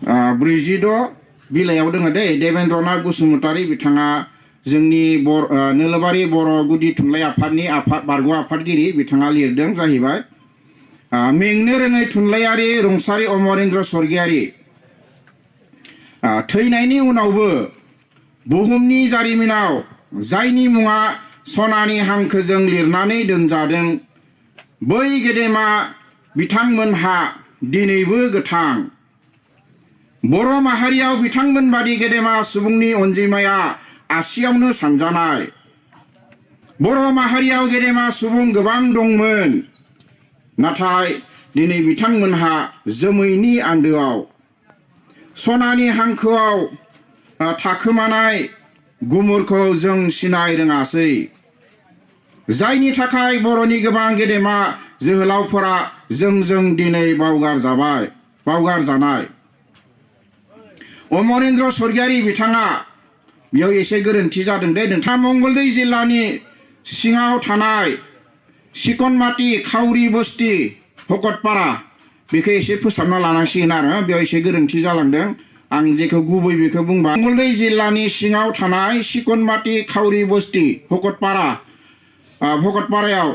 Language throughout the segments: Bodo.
46 बिलाइयाव दङ दे देवेन्द्रनाथ बसुमतारी बिथाङा जोंनि नोलोबारि बर' गुदि थुनलाइ आफादनि बारग' आफादगिरि बिथाङा लिरदों जाहैबाय मेंनो रोङै थुनलाइयारि रुंसारि अमरेन्द्र स्वर्गियारि थैनायनि उनावबो बुहुमनि जारिमिनाव जायनि मुङा सनानि हांखोजों लिरनानै दोनजादों बै गेदेमा बिथांमोनहा दिनैबो गोथां बर' माहारियाव बिथांमोन बादि गेदेमा सुबुंनि अनजिमाया आसियावनो सानजानाय बर' माहारियाव गेदेमा सुबुं गोबां दंमोन नाथाय दिनै बिथांमोनहा जोमैनि आन्दोआव सनानि हांखोआव थाखोमानाय गुमुरखौ जों सिनाय रोङासै जायनि थाखाय बर'नि गोबां गेदेमा जोहोलावफोरा जोंजों दिनै बावगारजानाय अमरेन्द्र स्वर्गियारि बिथाङा बेयाव एसे गोरोन्थि जादों दे नोंथाङा मंगलदै जिल्लानि सिङाव थानाय सिकनमाटी खाउरी बस्ती भकतपारा बेखौ एसे फोसाबना लानांसिगोन आरो बेयाव एसे गोरोन्थि जालांदों आं जेखौ गुबै बेखौ बुंबा मंगलदै जिल्लानि सिङाव थानाय सिकनमाटी खाउरी बस्ती भकतपारायाव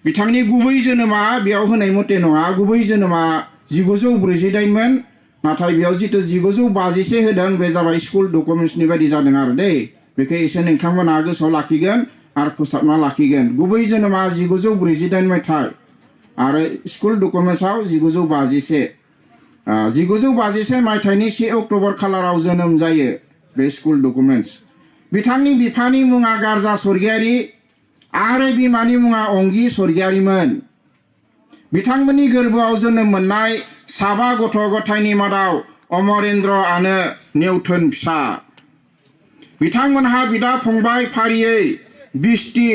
बिथांनि गुबै जोनोमा बेयाव होनाय मथे नङा गुबै जोनोमा 1948 मोन नाथाय बेयाव जितु 1952 होदों बे जाबाय स्कुल डकुमेन्ट्सनि बायदि जादों आरो दे बेखौ एसे नोंथांमोना गोसोआव लाखिगोन आरो फोसाबना लाखिगोन गुबै जोनोमा 1948 मायथाइ आरो स्कुल डकुमेन्ट्सआव 1951 मायथाइनि 1 अक्ट'बर खालाराव जोनोम जायो बे स्कुल डकुमेन्ट्स बिथांनि बिफानि मुङा गारजा स्वर्गियारि आरो बिमानि मुङा अंगि स्वर्गियारिमोन बिथांमोननि गोरबोआव जोनोम मोननाय 7 गथ' गथायनि मादाव अमरेन्द्रआनो नेवथोन फिसा बिथांमोनहा बिदा फंबाय फारियै बिस्ति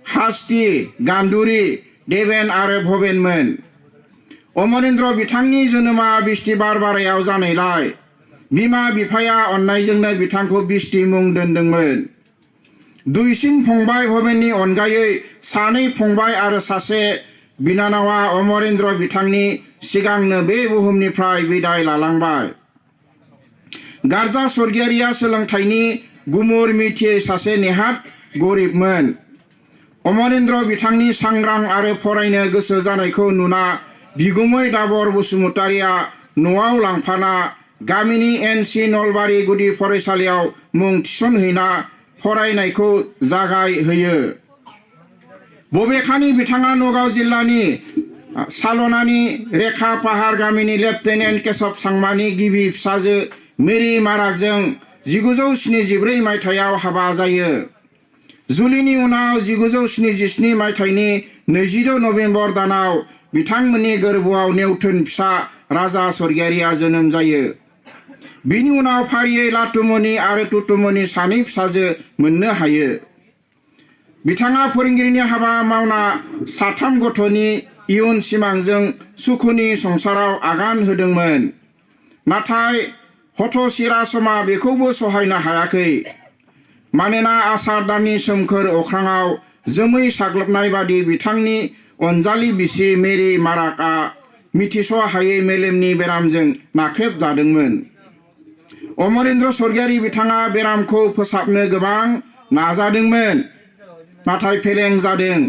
हास्ति गान्दुरी देवेन आरो भबेनमोन अमरेन्द्र बिथांनि जोनोमा बिस्तिबार बारायाव जानायलाय बिमा बिफाया अननायजोंनो बिथांखौ बिस्ति मुं दोनदोंमोन दुइसिन फंबाय भबेननि अनगायै 2 फंबाय आरो 1 बिनानावा अमरेन्द्र बिथांनि सिगांनो बे बुहुमनिफ्राय बिदाय लालांबाय गारजा स्वर्गियारिया सोलोंथाइनि गुमुर मिथियै सासे नेहाद गरिबमोन अमरेन्द्र बिथांनि सांग्रां आरो फरायनो गोसो जानायखौ नुना बिगुमै दाबर बसुमतारिया न'आव लांफाना गामिनि NC नलबारि गुदि फरायसालियाव मुं थिसनहैना फरायनायखौ जागायहोयो बबेखानि बिथाङा नगाव जिल्लानि सालनानि रेखा पाहार गामिनि लेफ्टेनेन्ट केशव सांमानि गिबि फिसाजो मेरि माराकजों 1974 मायथाइयाव हाबा जायो जुलिनि उनाव 1977 मायथाइनि 22 नभेम्बर दानाव बिथांमोननि गोरबोआव नेवथोन फिसा राजा स्वर्गियारिया जोनोम जायो बिनि उनाव फारियै लाटुमनि आरो तुतुमनि 2 फिसाजो मोननो हायो बिथाङा फोरोंगिरिनि हाबा मावना 3 गथ'नि इयुन सिमांजों सुखुनि संसाराव आगान होदोंमोन नाथाय हथ'सिरा समा बेखौबो सहायनो हायाखै मानोना आसार दाननि सोमखोर अख्राङाव जोमै साग्लोबनाय बादि बिथांनि अनजालि बिसि मेरि माराकआ मिथिस'हायै मेलेमनि बेरामजों नाख्रेबजादोंमोन अमरेन्द्र स्वर्गियारि बिथाङा बेरामखौ फोसाबनो गोबां नाजादोंमोन नाथाय फेलें जादों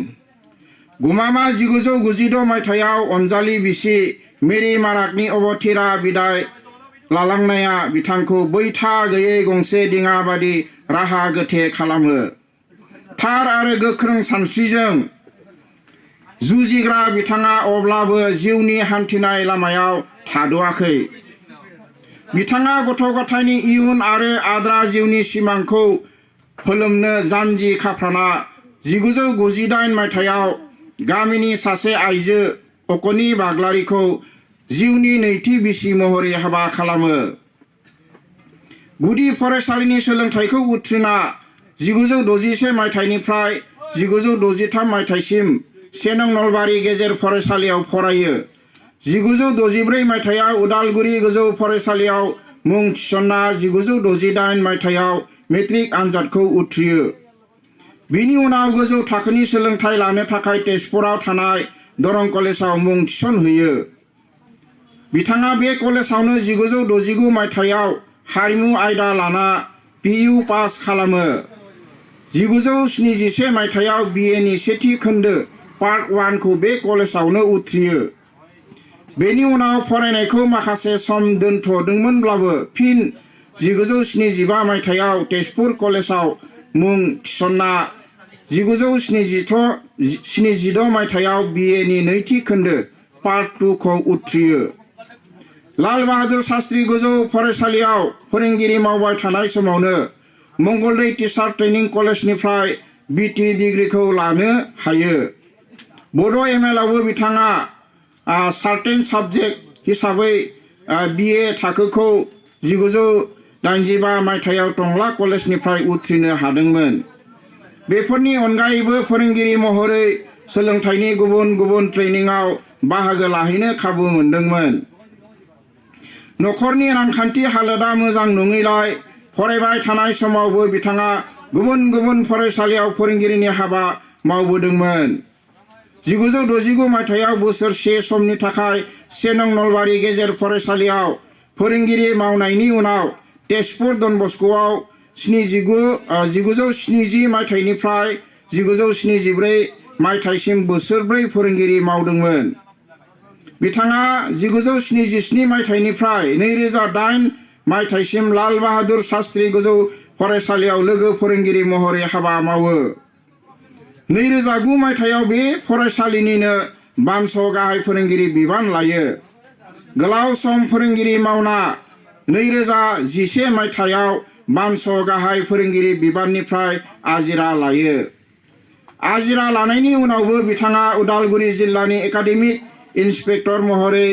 गुमामा 1996 मायथाइयाव अनजालि बिसि मेरि माराकनि अबथिरा बिदाय लालांनाया बिथांखौ बैथा गैयै गंसे दिङा बादि राहा गोथे खालामो थार आरो गोख्रों सानस्रिजों जुजिग्रा बिथाङा अब्लाबो जिउनि हान्थिनाय लामायाव थाद'आखै बिथाङा गथ' गथायनि इयुन आरो आद्रा जिउनि सिमांखौ फोलोमनो जानजि खाफ्राना 1998 मायथाइयाव गामिनि सासे आइजो अकनि बाग्लारिखौ जिउनि नैथि बिसि महरै हाबा खालामो गुदि फरायसालिनि सोलोंथाइखौ उथ्रिना 1961 मायथाइनिफ्राय 1963 मायथाइसिम 1 नं नलबारि गेजेर फरायसालियाव फरायो 1964 मायथाइयाव उदालगुरि गोजौ फरायसालियाव मुं थिसनना 1968 मायथाइयाव मेट्रिक आनजादखौ उथ्रियो बिनि उनाव गोजौ थाखोनि सोलोंथाइ लानो थाखाय तेजपुराव थानाय दरं कलेजाव मुं थिसनहैयो बिथाङा बे कलेजावनो 1969 मायथाइयाव हारिमु आयदा लाना PU पास खालामो। 1971 मायथाइयाव BA नि सेथि खोन्दो पार्ट 1 खौ बे कलेजावनो उथ्रियो। बेनि उनाव फरायनायखौ माखासे सम दोनथ'दोंमोनब्लाबो फिन 1975 मायथाइयाव तेजपुर कलेजाव मुं थिसनना 1976 मायथाइयाव BA नि नैथि खोन्दो पार्ट 2 खौ उथ्रियो। लाल बाहादुर शास्त्री गोजौ फरायसालियाव फोरोंगिरि मावबाय थानाय समावनो मंगलदै टिचार ट्रेनिं कलेजनिफ्राय BT डिग्रीखौ लानो हायो। बड' ML आवबो बिथाङा सार्टेन साबजेक्ट हिसाबै BA थाखोखौ 1985 मायथाइयाव टंला कलेजनिफ्राय उथ्रिनो हादोंमोन। बेफोरनि अनगायैबो फोरोंगिरि महरै सोलोंथाइनि गुबुन गुबुन ट्रेनिंआव बाहागो लाहैनो खाबु मोनदोंमोन। नखरनि रांखान्थि हालोदा मोजां नङैलाय फरायबाय थानाय समावबो बिथाङा गुबुन गुबुन फरायसालियाव फोरोंगिरिनि हाबा मावबोदोंमोन। 1969 मायथाइयाव बोसोरसे समनि थाखाय 1 नं नलबारि गेजेर फरायसालियाव फोरोंगिरि मावनायनि उनाव तेजपुर डन बस्क'आव 1970 मायथाइनिफ्राय 1974 मायथाइसिम बोसोरब्रै फोरोंगिरि मावदोंमोन। बिथाङा 1977 मायथाइनिफ्राय 2008 मायथाइसिम लाल बाहादुर शास्त्री गोजौ फरायसालियाव लोगो फोरोंगिरि महरै हाबा मावो। 2009 मायथाइयाव बे फरायसालिनिनो बानस' गाहाय फोरोंगिरि बिबान लायो। गोलाव सम फोरोंगिरि मावना 2011 मायथाइयाव बानस' गाहाय फोरोंगिरि बिबाननिफ्राय आजिरा लायो। आजिरा लानायनि उनावबो बिथाङा उदालगुरि जिल्लानि एकाडेमिक इन्सपेक्टर महरै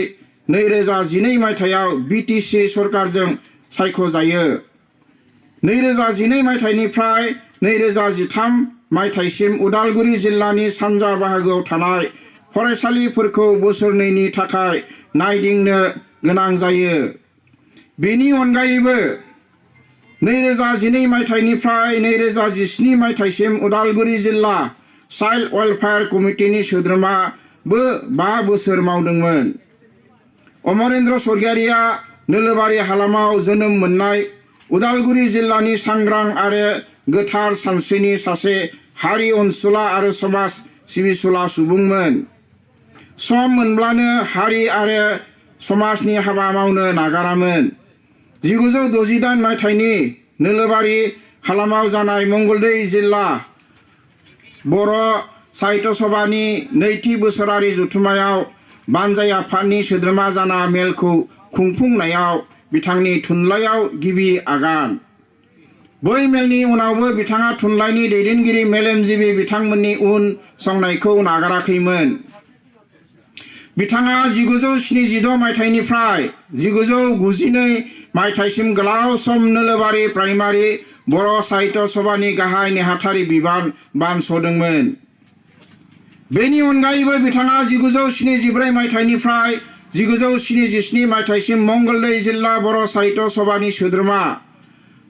2012 मायथाइयाव BTC सरकारजों सायख'जायो। 2012 मायथाइनिफ्राय 2013 मायथाइसिम उदालगुरि जिल्लानि सानजा बाहागोआव थानाय फरायसालिफोरखौ बोसोरनैनि थाखाय नायदिंनो गोनां जायो। बेनि अनगायैबो 2012 मायथाइनिफ्राय 2017 मायथाइसिम उदालगुरि जिल्ला चाइल्ड वेलफेयार कमिटिनि सोद्रोमाबो 5 बोसोर मावदोंमोन। अमरेन्द्र स्वर्गियारिया नोलोबारि हालामाव जोनोम मोननाय उदालगुरि जिल्लानि सांग्रां आरो गोथार सानस्रिनि सासे हारि अनसुला आरो समाज सिबिसुला सुबुंमोन। सम मोनब्लानो हारि आरो समाजनि हाबा मावनो नागारामोन। 1968 मायथाइनि नोलोबारि हालामाव जानाय मंगलदै जिल्ला बर' साहित्य सभानि नैथि बोसोरारि जथुम्मायाव बानजाय आफादनि सोद्रोमा जाना मेलखौ खुंफुंनायाव बिथांनि थुनलाइयाव गिबि आगान। बै मेलनि उनावबो बिथाङा थुनलाइनि दैदेनगिरि मेलेमजिबि बिथांमोननि उन संनायखौ नागाराखैमोन। बिथाङा 1976 मायथाइनिफ्राय 1992 मायथाइसिम गोलाव सम नोलोबारि प्राइमारि बर' साहित्य सभानि गाहाय नेहाथारि बिबान बानस'दोंमोन। बेनि अनगायैबो बिथाङा 1974 मायथाइनिफ्राय 1977 मायथाइसिम मंगलदै जिल्ला बर' साहित्य सभानि सोद्रोमा,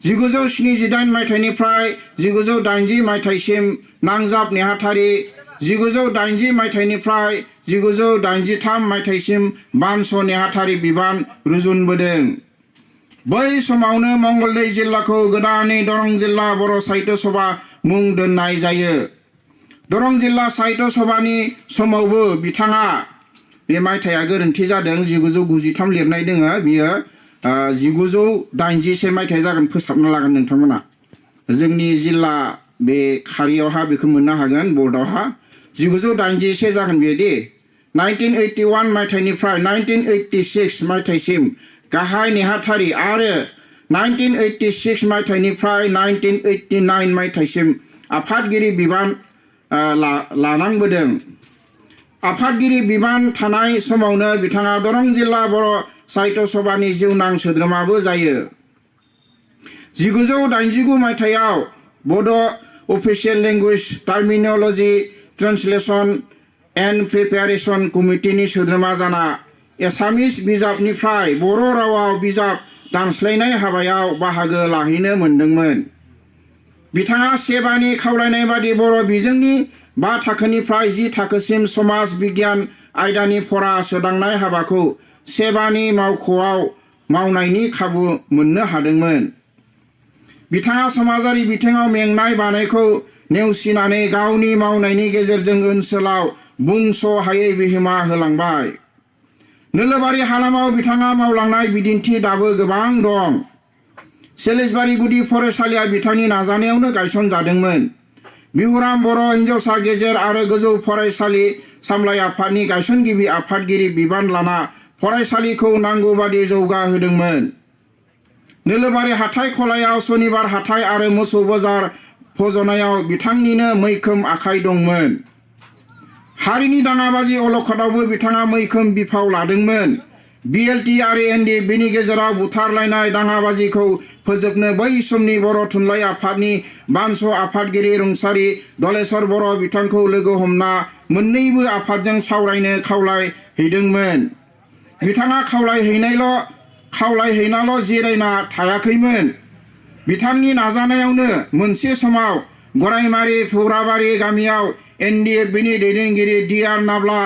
1978 मायथाइनिफ्राय 1980 मायथाइसिम नांजाब नेहाथारि, 1980 मायथाइनिफ्राय 1983 मायथाइसिम बानस' नेहाथारि बिबान रुजुनबोदों। बै समावनो मंगलदै जिल्लाखौ गोदानै दरं जिल्ला बर' साहित्य सभा मुं दोननाय जायो। दरं जिल्ला साहित्य सभानि समावबो बिथाङा, बे मायथाइया गोरोन्थि जादों, 1993 लिरनाय दोङो, बियो 1981 मायथाइ जागोन, फोसाबना लागोन नोंथांमोना। जोंनि जिल्ला बे खारियावहा बेखौ मोननो हागोन, बर्डआवहा 1981 जागोन बेयो दे। 1981 मायथाइनिफ्राय 1986 मायथाइसिम गाहाय नेहाथारि आरो 1986 मायथाइनिफ्राय 1989 मायथाइसिम आफादगिरि बिबान लानांबोदों। आफादगिरि बिबान थानाय समावनो बिथाङा दरं जिल्ला बर' साहित्य सभानि जिउनां सोद्रोमाबो जायो। 1989 मायथाइयाव Bodo' official language terminology translation and preparation कमिटिनि सोद्रोमा जाना एसामिस बिजाबनिफ्राय बर' रावाव बिजाब दानस्लायनाय हाबायाव बाहागो लाहैनो मोनदोंमोन। बिथाङा सेबानि खावलायनाय बादि बर' बिजोंनि 5 थाखोनिफ्राय 10 थाखोसिम समाज बिगियान आयदानि फरा सोदांनाय हाबाखौ सेबानि मावख'आव मावनायनि खाबु मोननो हादोंमोन। बिथाङा समाजारि बिथिङाव मेंनाय बानायखौ नेवसिनानै गावनि मावनायनि गेजेरजों ओनसोलाव बुंस' हायै बिहोमा होलांबाय। नोलोबारि हालामाव बिथाङा मावलांनाय बिदिन्थि दाबो गोबां दं। सेलिसबारि गुदि फरायसालिया बिथांनि नाजानायावनो गायसनजादोंमोन। बिहुराम बर' हिन्जावसा गेजेर आरो गोजौ फरायसालि सामलाय आफादनि गायसनगिरि आफादगिरि बिबान लाना फरायसालिखौ नांगौबादि जौगाहोदोंमोन। नोलोबारि हाथाइ खलायाव सनिबार हाथाइ आरो मोसौ बाजार फज'नायाव बिथांनिनो मैखोम आखाइ दंमोन। हारिनि दाङाबाजि अलखदावबो बिथाङा मैखोम बिफाव लादोंमोन। बिएलटि आरो एनडिएफबिनि गेजेराव बुथारलायनाय दाङाबाजिखौ फोजोबनो बै समनि बर' थुनलाइ आफादनि बानस' आफादगिरि रुंसारि दलेश्वर बर' बिथांखौ लोगो हमना मोननैबो आफादजों सावरायनो खावलायहैदोंमोन। बिथाङा खावलायहैनाल' जिरायना थायाखैमोन। बिथांनि नाजानायावनो मोनसे समाव गरायमारि फौराबारि गामियाव एनडिएफबिनि दैदेनगिरि डिआर नाब्ला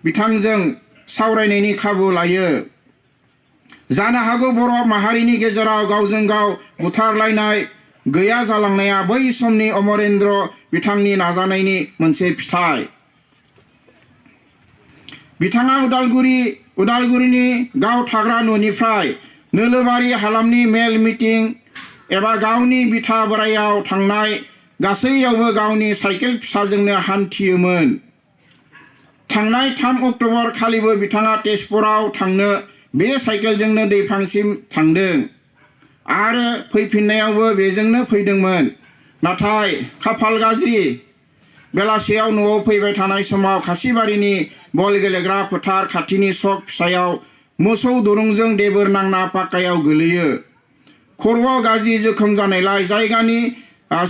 बिथांजों सावरायनायनि खाबु लायो। जानो हागौ बर' माहारिनि गेजेराव गावजों गाव बुथारलायनाय गैया जालांनाया बै समनि अमरेन्द्र बिथांनि नाजानायनि मोनसे फिथाइ। बिथाङा उदालगुरिनि गाव थाग्रा न'निफ्राय नोलोबारि हालामनि मेल मिटिं एबा गावनि बिथा बोराइयाव थांनाय गासैयावबो गावनि साइकेल फिसाजोंनो हान्थियोमोन। थांनाय 3 अक्ट'बर खालिबो बिथाङा तेजपुराव थांनो बे साइकेलजोंनो दैफांसिम थांदों आरो फैफिननायावबो बेजोंनो फैदोंमोन। नाथाय खाफाल गाज्रि बेलासियाव न'आव फैबाय थानाय समाव खासिबारिनि बल गेलेग्रा फोथार खाथिनि सक फिसायाव मोसौ दुरुंजों देबोर नांना पाक्कायाव गोलैयो। खर'आव गाज्रि जोखोम जानायलाय जायगानि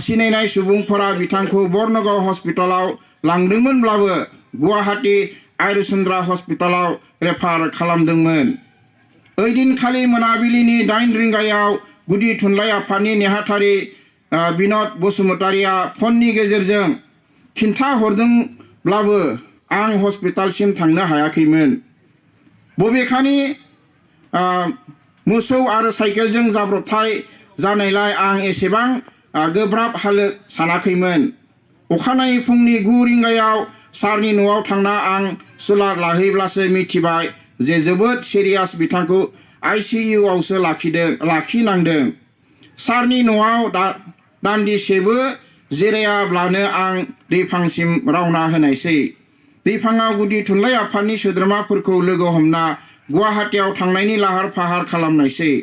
सिनायनाय सुबुंफोरा बिथांखौ बरनगाव हस्पिटालाव लांदोंमोनब्लाबो गुवाहाटी आयुर्वेदा हस्पिटालाव रेफार खालामदोंमोन। ओइदिनखालि मोनाबिलिनि 8 रिंगायाव गुदि थुनलाइ आफादनि नेहाथारि बिनद बसुमतारिया फननि गेजेरजों खिन्थाहरदोंब्लाबो आं हस्पिटालसिम थांनो हायाखैमोन। बबेखानि मोसौ आरो साइकेलजों जाब्रबथाय जानायलाय आं एसेबां गोब्राब हालोद सानाखैमोन। अखानायै फुंनि 9 रिंगायाव सारनि न'आव थांना आं सुलाद लाहैब्लासो मिथिबाय जे जोबोद सिरियास बिथांखौ आइसिइउआवसो लाखिनांदों। सारनि न'आव दान्दिसेबो जिरायाब्लानो आं दैफांसिम रावना होनायसै। दैफाङाव गुदि थुनलाइ आफादनि सोद्रोमाफोरखौ लोगो हमना गुवाहाटीयाव थांनायनि लाहार फाहार खालामनायसै।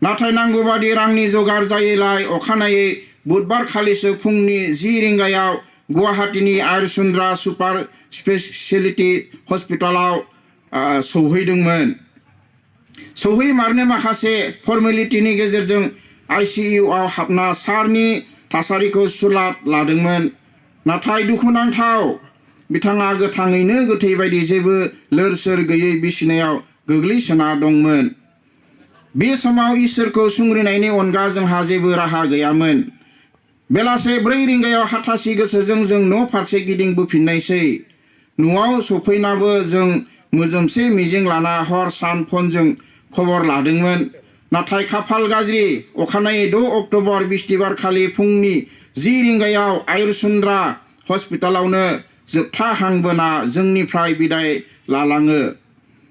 नाथाय नांगौबादि रांनि जगार जायैलाय अखानायै बुधबार खालिसो फुंनि 10 रिंगायाव गुवाहाटीनि आयुर्वेदा सुपार स्पेसियेलिटि हस्पिटालाव सौहैदोंमोन। सौहैमारनो माखासे फर्मेलिटिनि गेजेरजों आइसिइउआव हाबना सारनि थासारिखौ सुलाद लादोंमोन। नाथाय दुखुनांथाव बिथाङा गोथाङैनो गोथै बायदि जेबो लोर-सोर गैयै बिसिनायाव गोग्लैसोना दंमोन। बे समाव इसोरखौ सुंग्रिनायनि अनगा जोंहा जेबो राहा गैयामोन। बेलासे 4 रिंगायाव हाथासि गोसोजों जों न' फारसे गिदिंबोफिननायसै। न'आव सफैनाबो जों मोजोमसे मिजिं लाना हर सान फनजों खबर लादोंमोन। नाथाय खाफाल गाज्रि अखानायै 6 अक्ट'बर बिस्तिबार खालि फुंनि 10 रिंगायाव आयुर्वेदा हस्पिटालावनो जोबथा हांबोना जोंनिफ्राय बिदाय लालाङो।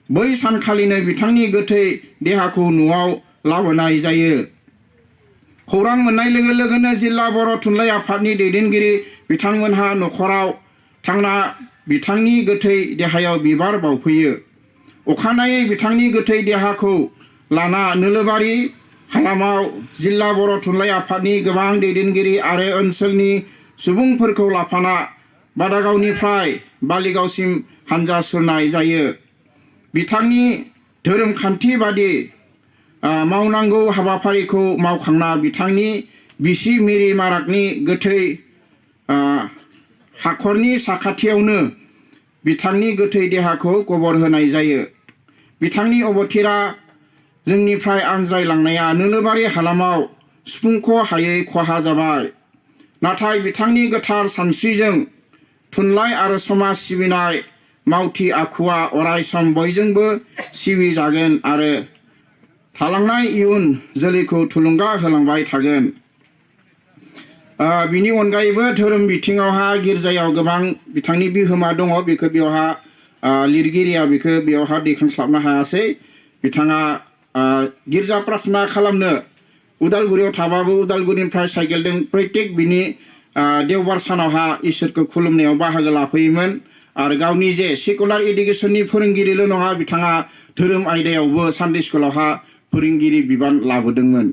बै सानखालिनो बिथांनि गोथै देहाखौ न'आव लाबोनाय जायो। खौरां मोननाय लोगो लोगोनो जिल्ला बर' थुनलाइ आफादनि दैदेनगिरि बिथांमोनहा न'खराव थांना बिथांनि गोथै देहायाव बिबार बावफैयो। अखानायै बिथांनि गोथै देहाखौ लाना नोलोबारि हालामाव जिल्ला बर' थुनलाइ आफादनि गोबां दैदेनगिरि आरो ओनसोलनि सुबुंफोरखौ लाफाना बादागावनिफ्राय बालिगावसिम हानजा सुरनाय जायो। बिथांनि धोरोमखान्थि बादि मावनांगौ हाबाफारिखौ मावखांना बिथांनि बिसि मिरि माराकनि गोथै हाखरनि साखाथियावनो बिथांनि गोथै देहाखौ कबर होनाय जायो। बिथांनि अबथिरा जोंनिफ्राय आनज्रायलांनाया नोलोबारि हालामाव सुफुंख' हायै खहा जाबाय। नाथाय बिथांनि गोथार सानस्रिजों थुनलाइ आरो समाज सिबिनाय मावथि आखुआ अराय सम बयजोंबो सिबिजागोन आरो थालांनाय इयुन जोलैखौ थुलुंगा होलांबाय थागोन। बिनि अनगायैबो धोरोम बिथिङावहा गिर्जायाव गोबां बिथांनि बिहोमा दङ। बेखौ बेवहा लिरगिरिया बेखौ बेवहा दैखांस्लाबनो हायासै। बिथाङा गिर्जा प्रार्थना खालामनो उदालगुरियाव थाबाबो उदालगुरिनिफ्राय साइकेलजों प्रत्येक बिनि देवबार सानावहा इसोरखौ खुलुमनायाव बाहागो लाफैयोमोन आरो गावनि जे सेकुलार इडुकेसननि फोरोंगिरिल' नङा, बिथाङा धोरोम आयदायावबो सानडे स्कुलावहा फोरोंगिरि बिबान लाबोदोंमोन।